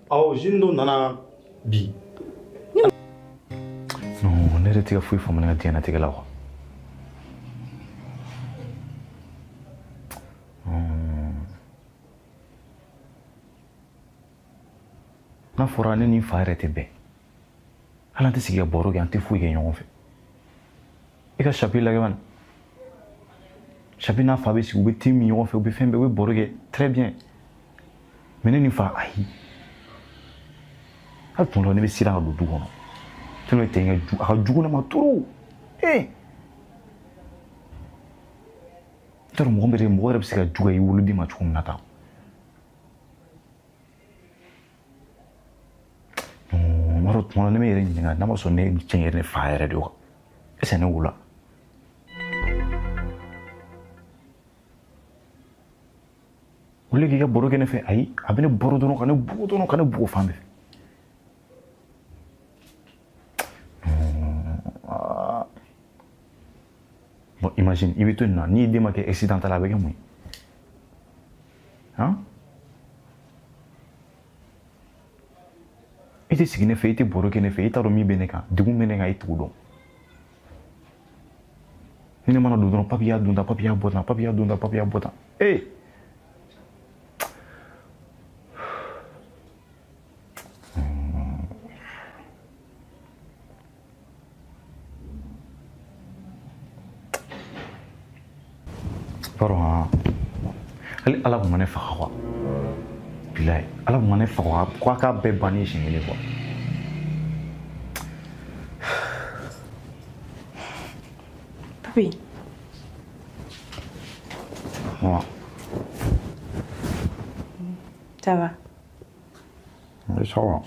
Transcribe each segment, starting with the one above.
Awɔ, jeune dɔ nana bi. Non, ne yɛrɛ tɛ ka foyi faamu ne ka diɲɛlatigɛ la quoi. N'a fɔra ne ni n fa yɛrɛ tɛ bɛn, hali an tɛ sigi ka baro kɛ, an tɛ foyi kɛ ɲɔgɔn fɛ. I ka Chapi lajɛ bani. Chapi n'a fa bɛ sigi, u bɛ te min ɲɔgɔn fɛ, u bɛ fɛn bɛɛ, u bɛ baro kɛ très bien. Mais ne ni n fa, ayi. Hali tuma dɔ ne bɛ siran ka don du kɔnɔ. Tellement cɛ in ka jugu, a ka jugu ne ma trop. Ee! N t'a dɔn mɔgɔ yɛrɛ, mɔgɔ yɛrɛ bɛ se ka juguya i woloden ma cogo min na tan. Non, n b'a dɔn tuma dɔ ne bɛ n yɛrɛ ɲininka n'a ma sɔrɔ ne cɛ in yɛrɛ ne fa yɛrɛ de wa? Est ce que ne wolola? Au lieu k'i ka baro kɛ ne fɛ, ayi, a bɛ ne baro dɔrɔn ka ne bugɔ dɔrɔn ka ne bugɔ fan bɛɛ fɛ. Bon, imagine, i bɛ to nin na, n'i den ma kɛ accident la, a bɛ kɛ mun ye? Han? I tɛ sigi ne fɛ, i tɛ baro kɛ ne fɛ, i t'a dɔn min bɛ ne kan, degun bɛ ne kan, i t'o dɔn. Ni ne mana don dɔrɔn, papi y'a don tan, papi y'a bɔ tan, papi y'a don tan, papi y'a bɔ tan. Ee! Pardon, hali Ala kun ma ne faga quoi. Bilayi, Ala kun ma ne faga ko a k'a bɛɛ ban ne siɲɛ kelen quoi. Papi. Maman. Ça va? Oui, ça va.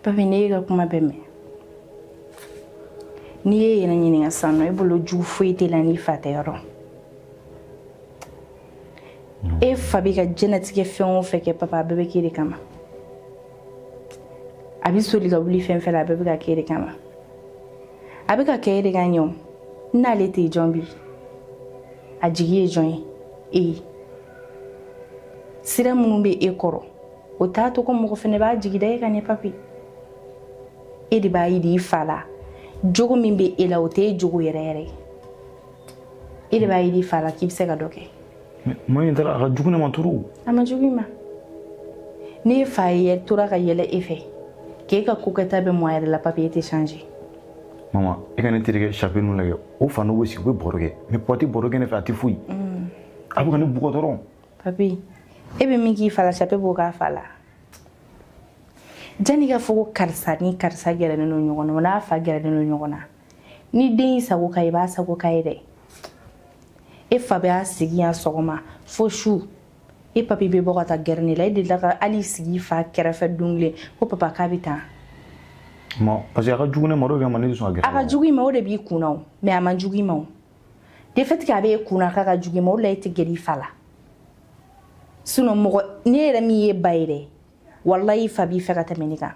Papi, ne y'i ka kuma bɛɛ mɛn. N'i ye yɛrɛ ɲininka sisan nɔ, e bolo jugu foyi t'e la n'i fa tɛ yɔrɔ. E fa b'i ka diɲɛlatigɛ fɛn o fɛn kɛ, papa, a bɛɛ bɛ k'e de kama. A bɛ soli ka wuli fɛn fɛn la, a bɛɛ bɛ ka k'e de kama. A bɛ ka kɛ e de ka ɲɛ o. N'ale tɛ jɔn bi? A jigi ye jɔn ye? E ye. Sira minnu bɛ e kɔrɔ, o t'a to ko mɔgɔ fɛnɛ b'a jigi da e kan ne papi. E de b'a yira i fa la. Jogo min bɛ e la, o t'e jogo yɛrɛ yɛrɛ ye. E de b'a yira i fa la k'i bɛ se ka dɔ kɛ. Mais mun taara a ka jugu ne ma trop. A ma jugu i ma. N'e fa ye tora ka yɛlɛ e fɛ, k'e ka ko kɛta bɛ mɔ a yɛrɛ la, papi, e tɛ changer. Maman, e ka ne terikɛ Chapi ninnu lajɛ, o fa n'o bɛ sigi, u bɛ baro kɛ. Mais papa tɛ baro kɛ ne fɛ, a tɛ foyi. A bɛ ka ne bugɔ dɔrɔn. Papi, e bɛ min k'i fa la, Chapi b'o k'a fa la. Janni ka fɔ ko karisa ni karisa gɛrɛnen don ɲɔgɔn na, n'a fa gɛrɛnen don ɲɔgɔn na, ni den y'i sago k'a ye, i b'a sago k'a ye dɛ. E fa bɛ a sigi yan sɔgɔma fo su, e papi bɛ bɔ ka taa gɛrɛ ne la, e delila ka hali sigi i fa kɛrɛfɛ don kelen ko papa k'a bɛ tan. Ma, parce que a ka jugu ne ma, o de kama ne tɛ sɔn ka gɛrɛ. A ka jugu i ma, o de b'i kun na o, mais a man jugu i ma o. De fait que a bɛ e kun na k'a ka jugu i ma, o de la e tɛ gɛrɛ i fa la. Sinon mɔgɔ, ne yɛrɛ min ye ba ye dɛ, walahi fa b'i fɛ ka tɛmɛ ne kan.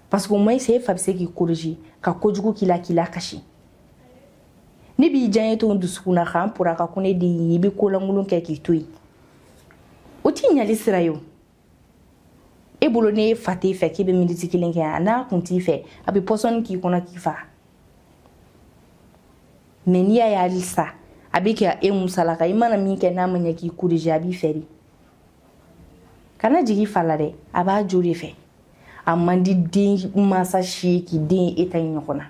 Parce que au moins e fa bɛ se k'i corriger, ka kojugu k'i la, k'i lakasi. Ne b'i diya n ye to n dusukun na k'an pora ka ko ne den ye, i bɛ ko lankolon kɛ k'i to yen. O t'i ɲali sira ye o. E bolo ne fa t'e fɛ k'e bɛ miniti kelen kɛ yan, n'a kun t'i fɛ, a bɛ pɔsɔni k'i kɔnɔ k'i fa. Mais n'i y'a ye halisa, a bɛ kɛ e musalaka, i mana min kɛ n'a ma ɲɛ k'i corriger, a b'i fɛ de. Kana jigin i fa la dɛ, a b'a jo de fɛ. A man di den mansa si ye k'i den ye e ta in ɲɔgɔn na.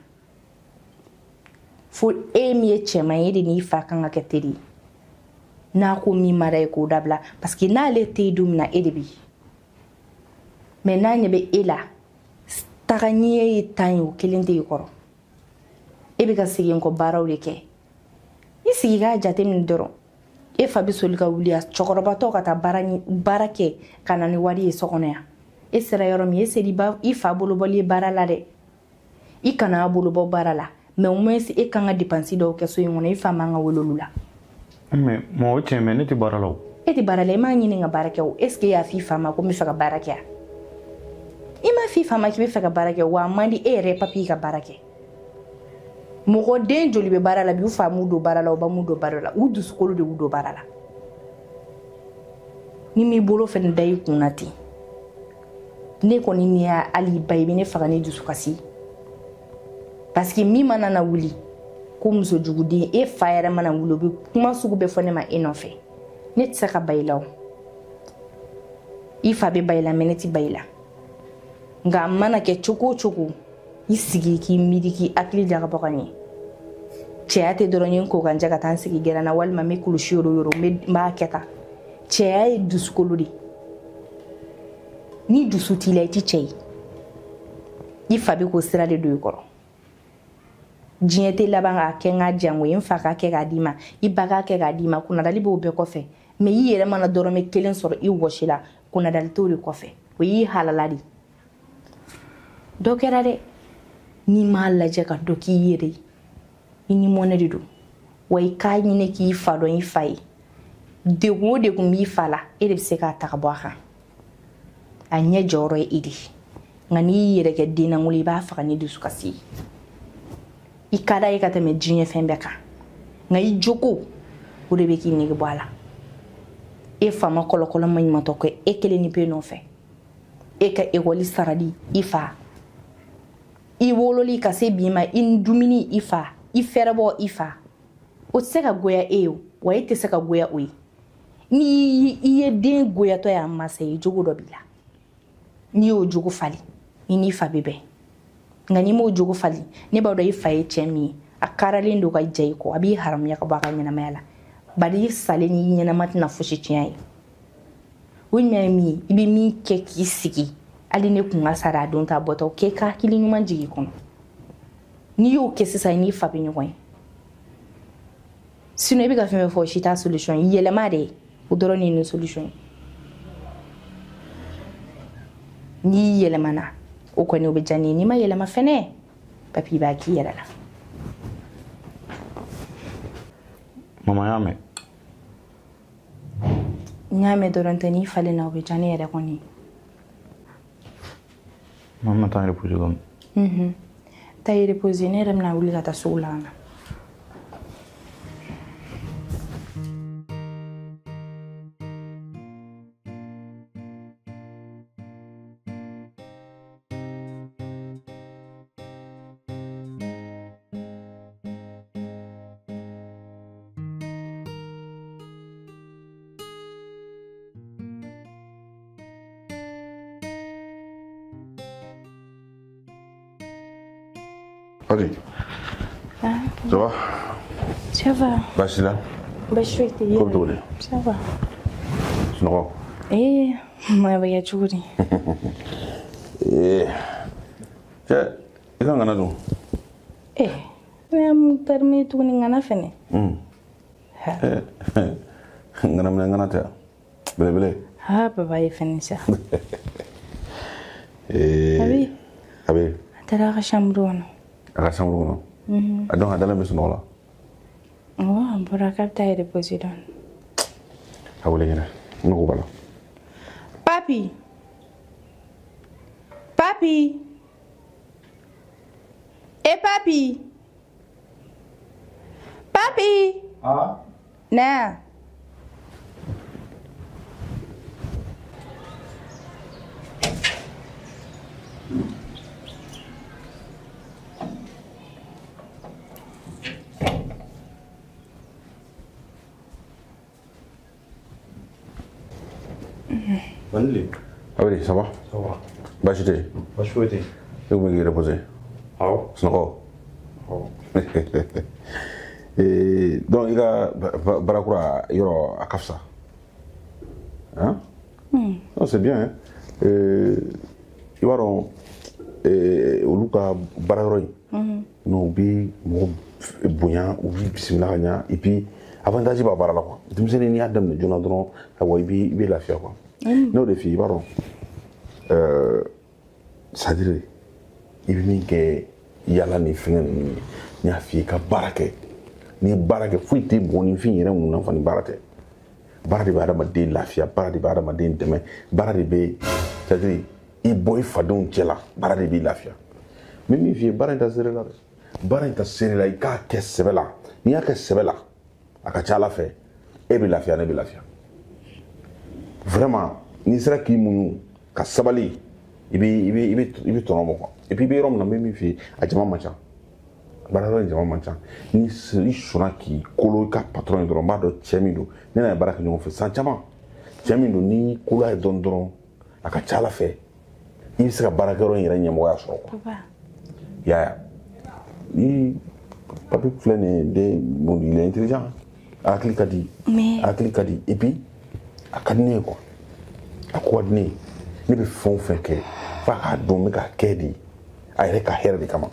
Fo e min ye cɛman ye, e de n'i fa kan ka kɛ teri ye. N'a ko min mara ye k'o dabila, parce que n'ale tɛ yen don min na, e de bɛ yen. Mais n'a ɲɛ bɛ e la, taga ɲɛ ye tan ye, o kelen tɛ i kɔrɔ. E bɛ ka segin kɔ baaraw de kɛ. I sigi k'a jateminɛ dɔrɔn. E fa bɛ soli ka wuli a cɛkɔrɔbatɔ ka taa baara kɛ ka na ni wari ye so kɔnɔ yan. E sera yɔrɔ min, e sera i fa bolobɔli ye baara la dɛ. I kana a bolobɔ baara la. Mais au moins e kan ka dépense dɔw kɛ so in kɔnɔ, i fa man ka wele olu la. Mais mɔgɔ tiɲɛ, mais ne tɛ baara la o. E tɛ baara la, i m'a ɲini ka baara kɛ o. Est ce que e y'a f'i fa ma ko n bɛ fɛ ka baara kɛ yan? I m'a f'i fa ma k'i bɛ fɛ ka baara kɛ, wa a man di e yɛrɛ papi ka baara kɛ. Mɔgɔ den joli bɛ baara la bi, u fa m'u don baara la, u ba m'u don baara la, u dusukolo de y'u don baara la. Ni m'i bolo fɛnɛ da i kun na ten, ne kɔni ni hali ba i bɛ ne faga ni dusukasi. Parce que min mana na wuli ko musojuguden, e fa yɛrɛ mana wuli o bɛ kuma sugu bɛɛ fɔ ne ma e nɔfɛ. Ne tɛ se ka ba i la o. I fa bɛ ba i la mais ne tɛ ba i la. Nka a mana kɛ cogo o cogo, i sigi k'i miiri k'i hakili jagabɔ ka ɲɛ. Cɛya tɛ dɔrɔn ye n ko ka n jɛ ka taa n sigi gɛrɛn na walima n bɛ kulusi yɔrɔ o yɔrɔ n b'a kɛ tan. Cɛya ye dusukolo de. Ni dusu t'i la i ti cɛ ye. I fa bɛ k'o sira de don i kɔrɔ. Diɲɛ tɛ laban k'a kɛ n ka jango ye, n fa k'a kɛ k'a d'i ma, i ba k'a kɛ k'a d'i ma, kunnadali b'o bɛɛ kɔfɛ. Mais i yɛrɛ mana dɔrɔmɛ kelen sɔrɔ i wɔsi la, kunnadali t'o de kɔfɛ. O y'i halala de. Dɔ kɛra dɛ. N'i m'a lajɛ ka dɔ k'i yɛrɛ ye, i ni mɔnɛ de don. Wa i k'a ɲini k'i fa dɔn i fa ye. Degun o degun b'i fa la, e de bɛ se k'a ta ka bɔ a kan. A ɲɛ jɔyɔrɔ ye e de ye. Nka n'i y'i yɛrɛ kɛ den lankolon ye, i b'a faga ni dusukasi ye. I ka d'a ye ka tɛmɛ diɲɛ fɛn bɛɛ kan. Nka i jogo, o de bɛ k'i nege bɔ a la. E fa ma kɔlɔkɔlɔ maɲumantɔ kɛ e kelen ni pe nɔfɛ. E ka ekɔli sarali i fa. I wololi ka se bi ma, i ni dumuni i fa, i fɛrɛbɔ i fa. O tɛ se ka goya e ye o, wa e tɛ se ka goya o ye. Ni i ye den goyatɔ ye a mansa ye, jogo dɔ b'i la. N'i y'o jogo falen, i n'i fa bɛ bɛn. Nka n'i m'o jogo falen, ne b'a dɔn i fa ye cɛ min ye, a karalen don ka ja i kɔ, a b'i haramuya ka bɔ a ka ɲɛnamaya la. Bari i salen n'i ɲɛnama tɛna fosi tiɲɛ a ye. O ɲuman ye min ye, i bɛ min kɛ k'i sigi, hali ne kun ka sara a don ta bɔtɔ, k'e ka hakili ɲuman jigin i kɔnɔ. N'i y'o kɛ sisan, i n'i fa bɛ ɲɔgɔn ye. Sinon i bɛ ka fɛn fɛn fɔ, o si t'a solution ye. Yɛlɛma de, o dɔrɔn de ye nin solution ye. N'i yɛlɛmana, o kɔni o bɛ diya ne ye. N'i ma yɛlɛma fɛnɛ, papi i b'a k'i yɛrɛ la. Mama y'a mɛn. N y'a mɛn dɔrɔn tɛ, n'i falenna o bɛ diya ne yɛrɛ kɔni ye. Mama taa reposer dɔɔni. Taa i reposer, ne yɛrɛ bɛna wuli ka taa sugu la ka na. Allez. Ah, ça va? Ça va. Basi la? Basi foyi tɛ yen. Ko bɛ cogo di? Ça va. Sunɔgɔ? Eh, maa bɛ kɛ cogo di? Eh, cɛ, i ka ŋana dun? Eh, ne y'a mun permis tuguni ŋana fɛnɛ. Eh, ŋana minɛ ŋana tɛ belebele. Ah, baba ye fɛnɛ sa. Eh. Abi. Abi. A taara a ka chambre kɔnɔ. A ka chambre kɔnɔ. A donc a dalen bɛ sunɔgɔ la. Awɔ, a bɔra k'a bɛ taa yɛrɛ reposer dɔɔni. A wele ɲɛnɛ, n mago b'a la. Papi. Papi. Eh papi. Papi. Ah. Na. Vanille. Ah oui, ça va? Ça va. Baasi tɛ yen? Baasi foyi tɛ yen. E kun bɛ k'i reposer? Awɔ. Sunɔgɔ? Awɔ. Donc i ka baara kura yɔrɔ a ka fisa? Hein? Non, c'est bien, hein? I b'a dɔn olu ka baara yɔrɔ in, non, u bɛ mɔgɔ bonya, u b'i bisimila ka ɲa, et puis avantage b'a baara la quoi. Denmisɛnnin n'i y'a daminɛ joona dɔrɔn, awɔ, i bɛ lafiya quoi. N'o de f'i ye, i b'a dɔn c'est à dire i bɛ min kɛ yala ni fɛngɛ ninnu ye, n y'a f'i ye ka baara kɛ. N'i ye baara kɛ, foyi tɛ mɔgɔninfin yɛrɛ mun nafa ni baara tɛ. Baara de bɛ adamaden lafiya, baara de bɛ adamaden dɛmɛ, baara de bɛ, c'est à dire i bɔ i fadenw cɛ la, baara de b'i lafiya. N bɛ min f'i ye, baara in ta seere la dɛ. Baara in ta seere la, i k'a kɛ sɛbɛ la. N'i y'a kɛ sɛbɛ la, a ka ca Ala fɛ, e bɛ lafiya, ne bɛ lafiya. Vraiment n'i sera k'i muɲu ka sabali i bɛ tɔnɔ bɔ quoi. Et puis i bɛ yɔrɔ min na n bɛ min f'i ye, a jama man ca. Baara in jama man ca. Ni i sɔnna k'i kolo i ka patron ye dɔrɔn, n b'a dɔn cɛ min don, ne n'a ye baara kɛ ɲɔgɔn fɛ san caman. Cɛ min don n'i kolo a ye dɔɔni dɔrɔn, a ka ca Ala fɛ i bɛ se ka baarakɛyɔrɔ in yɛrɛ ɲɛmɔgɔya sɔrɔ quoi. Papa. I y'a ye i papi filɛ nin ye, den bon, il est intelligent, a hakili ka di. Mais a hakili ka di et puis a ka di ne ye quoi. A ko ka di ne ye. Ne bɛ fɛn o fɛn kɛ f'a k'a dɔn n bɛ k'a kɛ de a yɛrɛ ka hɛrɛ de kama.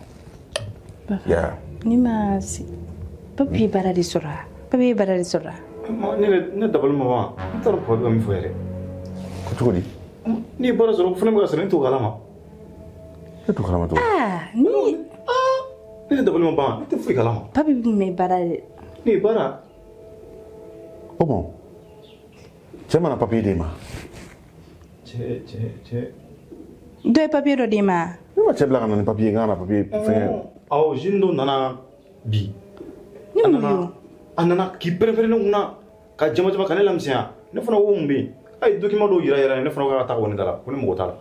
Papa, ne ma se. Papi ye baara de sɔrɔ a? Papi ye baara de sɔrɔ a? Ne dabali ma ban, n t'a dɔn papa bɛ ka min fɔ yɛrɛ. Ko cogo di? N'i ye baara sɔrɔ, o fana bɛ ka sɔrɔ ne t'o kalama. Ne t'o kalama cogo di? Aa, ni. Ne dabali ma ban, ne tɛ foyi kalama. Papi tun bɛ baara de. Ne ye baara. O bon, cɛ mana papiye d'e ma? Cɛ. Dɔ ye papiye dɔ d'e ma? Ne ma cɛ bila ka na ni papiye, n ka na papiye fɛngɛ. Awɔ, jeune dɔ nana bi. Ni mun ye o? A nana k'i pɛrɛn-pɛrɛn ne kunna ka jama jama ka ne lamisɛnya. Ne fana ko mun bɛ yen? A ye document dɔw yira ne fana ko k'a ka taa ka bɔ ne da la, ko ne mago t'a la.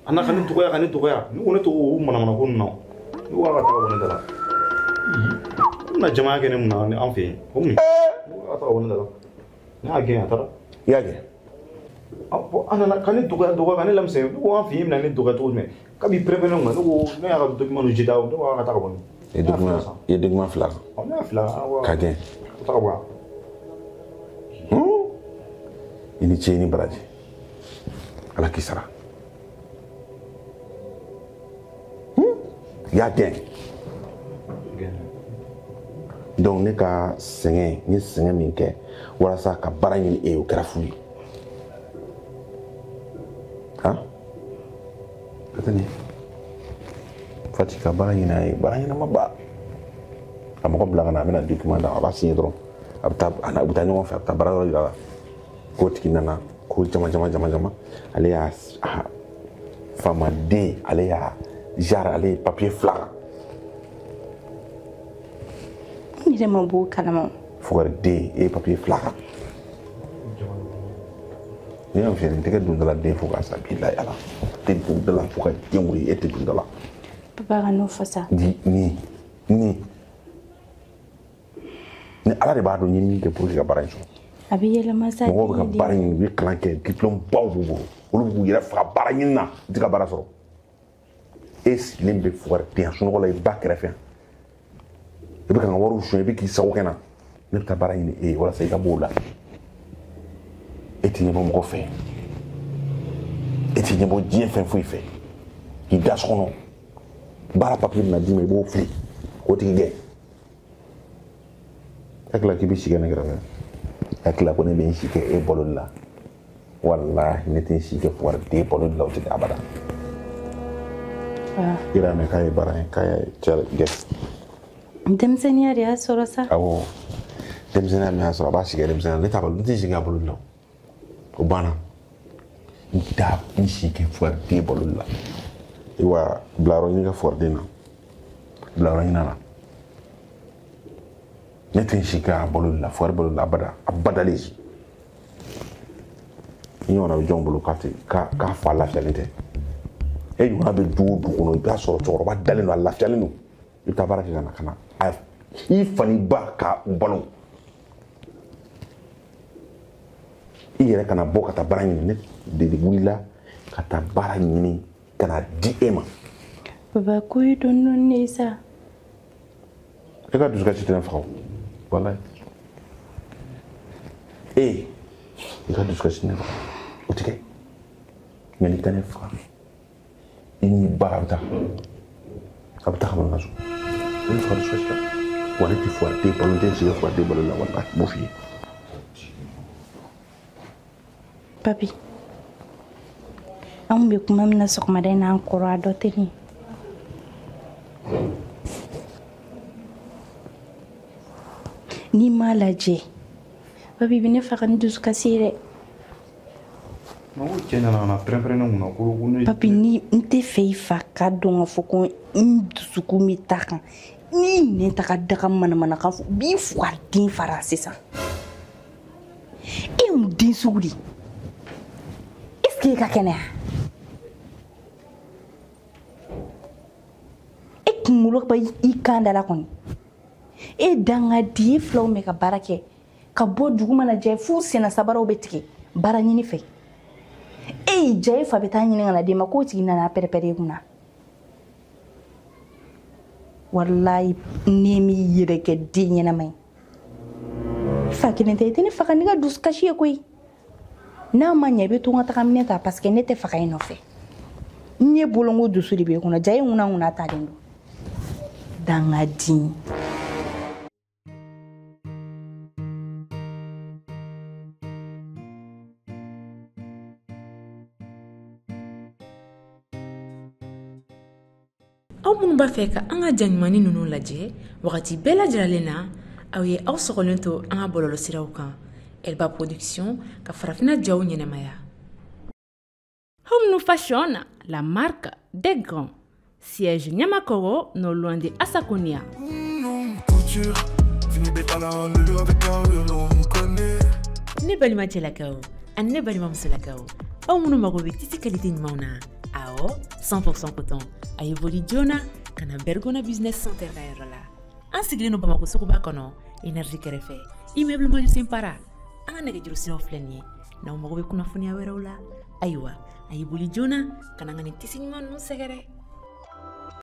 A nana ka ne dɔgɔya ka ne dɔgɔya. Ne ko ne t'o manamana ko ninnu na. Ne ko k'a ka taa ka bɔ ne da la. O bɛna jamaya kɛ ne mun na an fɛ yen? O mun ye? Ne ko k'a ka taa ka bɔ ne da la. Ne y'a gɛn a taara. I y'a gɛn? A nana ka ne dɔgɔya ka ne lamisɛnya. Ne ko an fɛ yen, e bɛna ne dɔgɔya cogo jumɛn? K'a b'i pɛrɛn-pɛrɛn ne kunna. Ne ko ne y'a ka document dɔ jeter, ne ko k'a ka taa ka bɔ ne. I ye document fila kan. Ne y'a fila. Ka gɛn. Ka taa ka bɔ yan. I ni ce, i ni baraji. Ala k'i sara. I y'a gɛn. Donc ne ka sɛgɛn, n ye sɛgɛn min kɛ walasa ka baara ɲini e ye, o kɛra fu ye. Han? Ka taa nin ye. Fati ka baara ɲini a ye, baara ɲɛnama ba. A mɔgɔ bila ka na, a bɛna document d'a ma, a b'a signé dɔrɔn. A bɛ taa, a bɛ taa ɲɔgɔn fɛ, a bɛ taa baara yɔrɔ yira la. K'o tigi nana, ko jama jama jama jama. Ale y'a faamaden, ale y'a genre, ale ye papier fila kan. N yɛrɛ ma b'o kalama. Fugariden, e ye papier fila kan. Ne y'a f'i ye, nin tɛ kɛ dondala den fo k'a sa bilahi Ala. Tɛ dondala fo ka diɲɛ wuli, e tɛ dondala. Papa ka n'o fɔ sa. Ni ni ni Ala de b'a dɔn n ye min kɛ pour que ka baara in sɔrɔ. A bɛ yɛlɛma sa. Mɔgɔw bɛ ka baara ɲini, u bɛ kalan kɛ, diplôme baw b'u bolo. Olu b'u yɛrɛ faga baara ɲini na, u tɛ ka baara sɔrɔ. E sigilen bɛ fugariden sunɔgɔ la i ba kɛrɛfɛ. I bɛ ka n ka wariw suɲɛ, i bɛ k'i sago kɛ n na. Ne bɛ taa baara ɲini e ye walasa i ka b'o la. E tɛ ɲɛbɔ mɔgɔ fɛ. E tɛ ɲɛbɔ diɲɛ fɛn foyi fɛ. K'i da so kɔnɔ. Baara papiye bɛna d'i ma, i b'o fili k'o tigi gɛn. Hakili k'i bɛ si kɛ ne kɛrɛfɛ. Hakili ko ne bɛ n si kɛ e balo de la. Walahi ne tɛ n si kɛ fugariden balo de la, o tɛ kɛ abada. I yɛrɛ y'a mɛn k'a ye baara ye, k'a ye cɛ gɛn. Denmisɛnninya de y'a sɔrɔ sa. Awɔ, denmisɛnninya min y'a sɔrɔ, a b'a si kɛ denmisɛnninya la. Ne t'a balo, ne tɛ si kɛ a balo de la. O banna. N t'a n si kɛ fugariden balo de la. Wa bilayɔrɔ ɲini ka fugariden na. Bilayɔrɔ ɲini a la. Ne tɛ n si kɛ a balo de la, fugari balo de la abada, abadalen si. I ɲɔgɔnna bɛ jɔn bolo k'a tɛ k'a fa lafiyalen tɛ. E ɲɔgɔnna bɛ du o du kɔnɔ, i b'a sɔrɔ cɛkɔrɔba dalen don, a lafiyalen don. I bɛ taa baara kɛ ka na i fa n'i ba ka u balo. I yɛrɛ kana bɔ ka taa baara ɲini. Ne de wulila ka taa baara ɲini ka na di e ma. Papa, ko ye dɔɔni dɔɔni de ye sa. E ka dusukasi tɛ ne faga o. Walayi. E, i ka dusukasi tɛ ne faga. O tɛ kɛ. Nka n'i tɛ ne faga, i n'i ba a bɛ taa. A bɛ taa ka bɔ n ka so. Ne faga dusukasi la. Wa ne tɛ fugariden balo, n tɛ n sigi fugariden balo la, walahi n b'o f'i ye. Papi, anw bɛ kuma min na sɔgɔmada in na an kɔrɔ a dɔ tɛ nin ye. N'i m'a lajɛ, papi bɛ ne faga ni dusukasi ye dɛ. Ko cɛ nana ka na pɛrɛn-pɛrɛn ne kunna ko ne. Papi, ni n tɛ fɛ i fa k'a dɔn k'a fɔ ko n dusukun bɛ ta kan. N'i nɛn ta ka daga manamanakan fɔ, n b'i fugariden fara sisan. E ye mun den sugu de ye? que i ka kɛnɛya? E kunkolo bɛ i kan da la kɔni. E dangaden filaw mɛ ka baara kɛ ka bɔ dugu mana jɛ f'u senna sabaraw bɛ tigɛ baara ɲini fɛ. E y'i ja e fa bɛ taa ɲini ka na d'e ma k'o tigi nana pɛrɛpɛrɛ e kunna. Walayi ne m'i yɛrɛ kɛ den ɲɛnama ye. Fa kelen tɛ i tɛ ne faga ne ka dusukasi ye koyi. N'a ma ɲɛ i bɛ to n ka taga minɛ ta parce que ne tɛ faga i nɔfɛ. N ye bolonko dusu de b'e kɔnɔ ja e ŋuna ŋuna talen don. Dangaden. Aw minnu b'a fɛ ka an ka ja ɲumannin ninnu lajɛ wagati bɛɛ lajɛlen na, aw ye aw sɔgɔlen to an ka bɔlɔlɔsiraw kan. Elba Production ka farafinna jaw ɲɛnamaya. Home Fashion, la marque des grands. Siège Niamakoro, non loin de Assakonia. Ne balima cɛlakaw ani ne balima musolakaw, aw minnu mago bɛ tisi qualité ɲumanw na, awɔ 100% coton, a ye boli joona ka na Bergona Business Center ka yɔrɔ la. An sigilen don Bamakɔ suguba kɔnɔ, énergie kɛrɛfɛ, immeuble Majusen Para. An ka nɛgɛjuru siraw filɛ nin ye, n'aw mago bɛ kunnafoniya wɛrɛw la, ayiwa a ye boli joona ka na an ka nin tisi ɲuman ninnu sɛgɛrɛ.